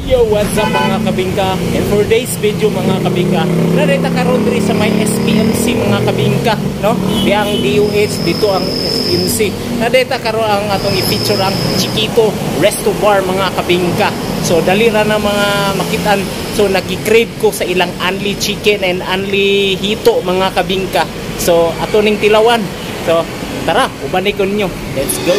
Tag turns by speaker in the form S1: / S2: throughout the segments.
S1: Yo, what's up mga kabingka? And for today's video mga kabingka, narita karon diri sa may SPMC mga kabingka, no? Di ang DOH dito ang SPMC. Narita karon ang atong i-feature ang Chiquito Resto Bar mga kabingka. So dali ra na mga makitan. So nagi-crave ko sa ilang only chicken and only hito mga kabingka. So ato ning tilawan. So tara, uban ko ninyo. Let's go.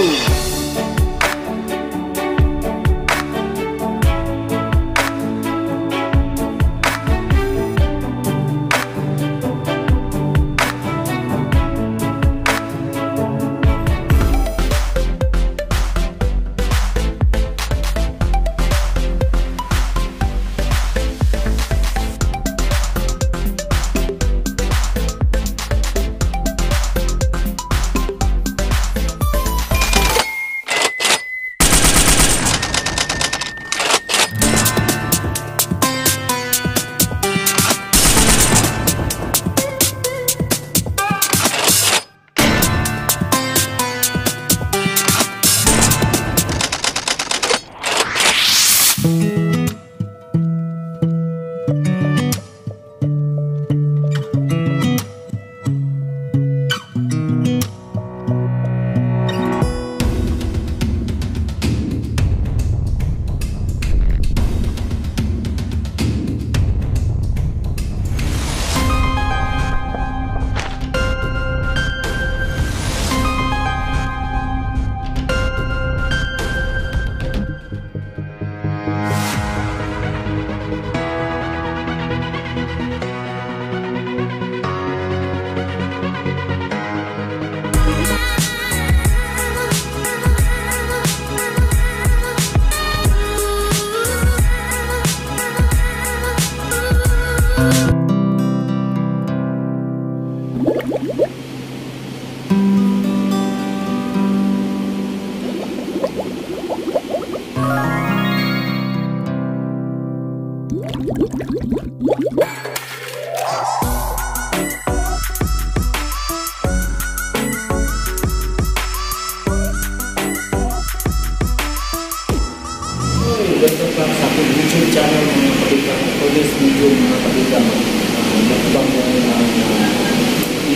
S1: Welcome back sa aking YouTube channel mga kabika. For this video mga kabika, mukbang mo ng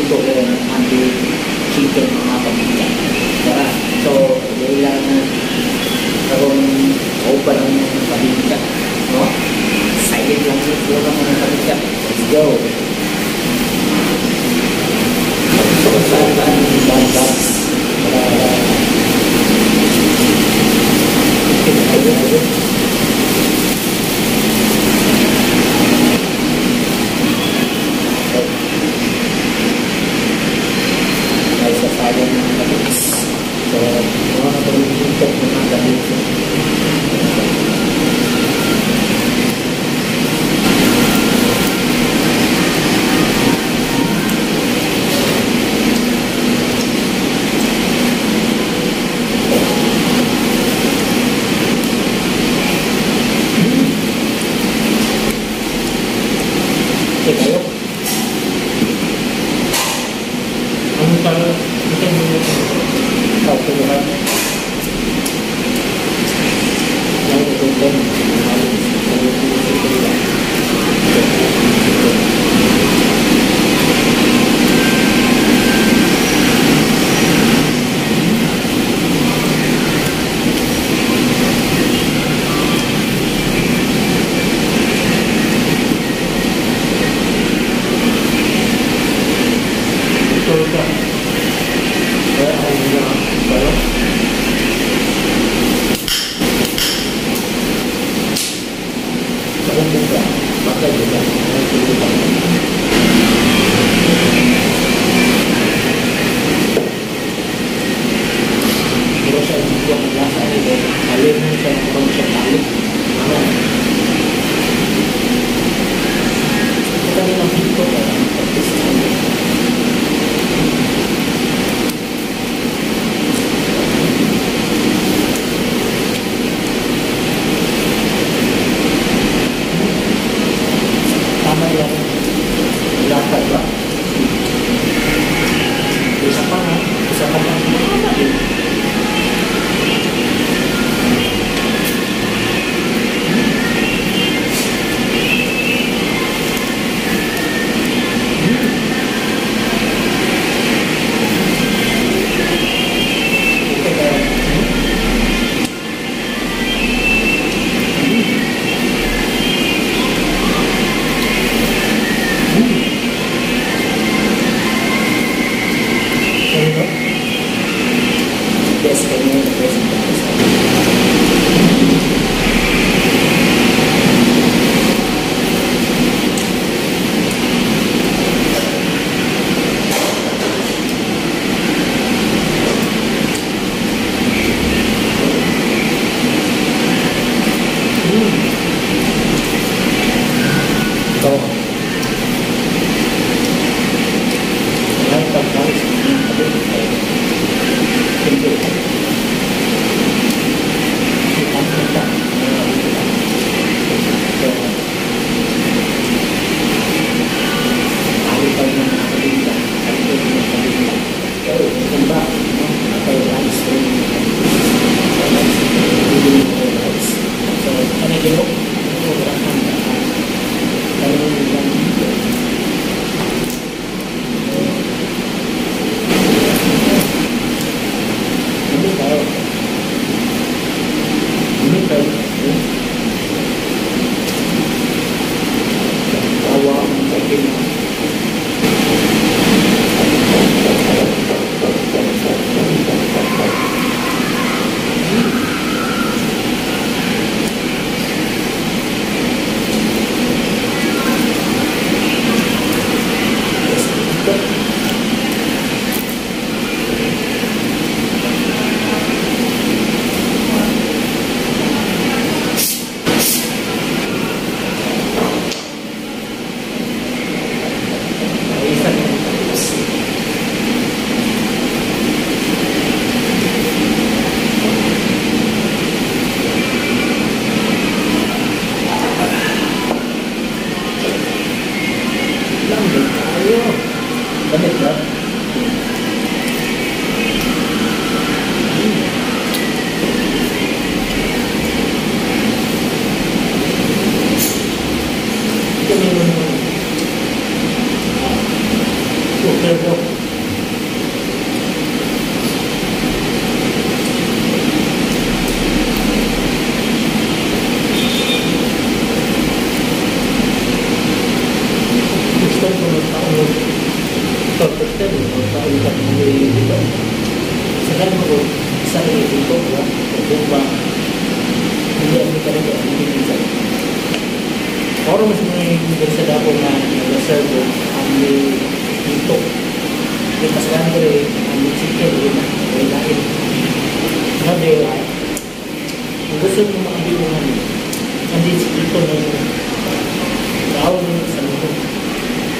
S1: ito and anti chicken mga kabika. Tara, so dahil lang na karon open ang mga kabika, no? Excited lang siguro mga kabika. Let's go! So, saan ba? So, mga pag-iintot mga kabika. Okay, kayo. Ano tayo? Ito mo yun. Tawag Tayo. Tawa ang sakin na. Damit ba? Ito may mga super bro. Gusto ko magtaon. First time, magtaon ka ng dito. Sa kanila ko, isa rin dito, diba? Kung ba, hindi ang ika rin, hindi minsan. Oro mas mga yung sa dako na nag-serve ang may dito. Yung pasagahan ko rin, ang may chicken, yun na, may lain. Ano ba kung gusto mo makabinungan, hindi si dito na yung tao mo sa mundo.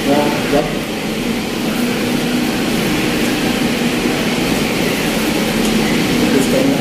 S1: Diba? Diba? Gusto mo?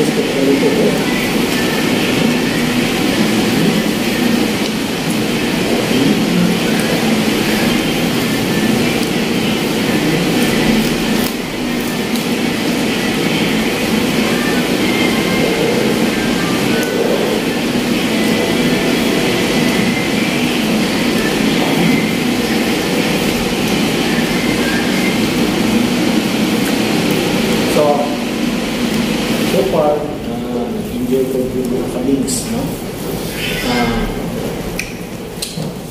S1: Gusto ko ito. So, so far, nag-enjoy ko yung mga kabings, no?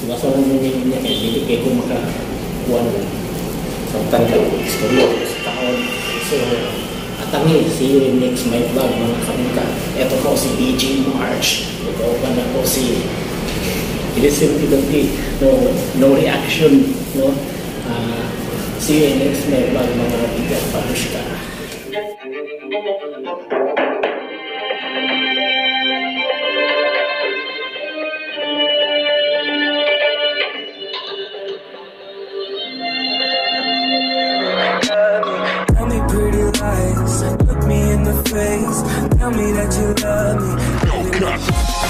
S1: Basta lang yung niya kaya dili kay kung makakuha na sa tanggal istorya sa taon. So, atangi, see you in next my vlog, mga kabingka. Ito po si DJ March. Ito na po si Listen to the, no, no reaction, no? See you in next my vlog, mga kabingka. Babushka.
S2: Tell me pretty lies, look me in the face. Tell me that you love me.
S3: No cut.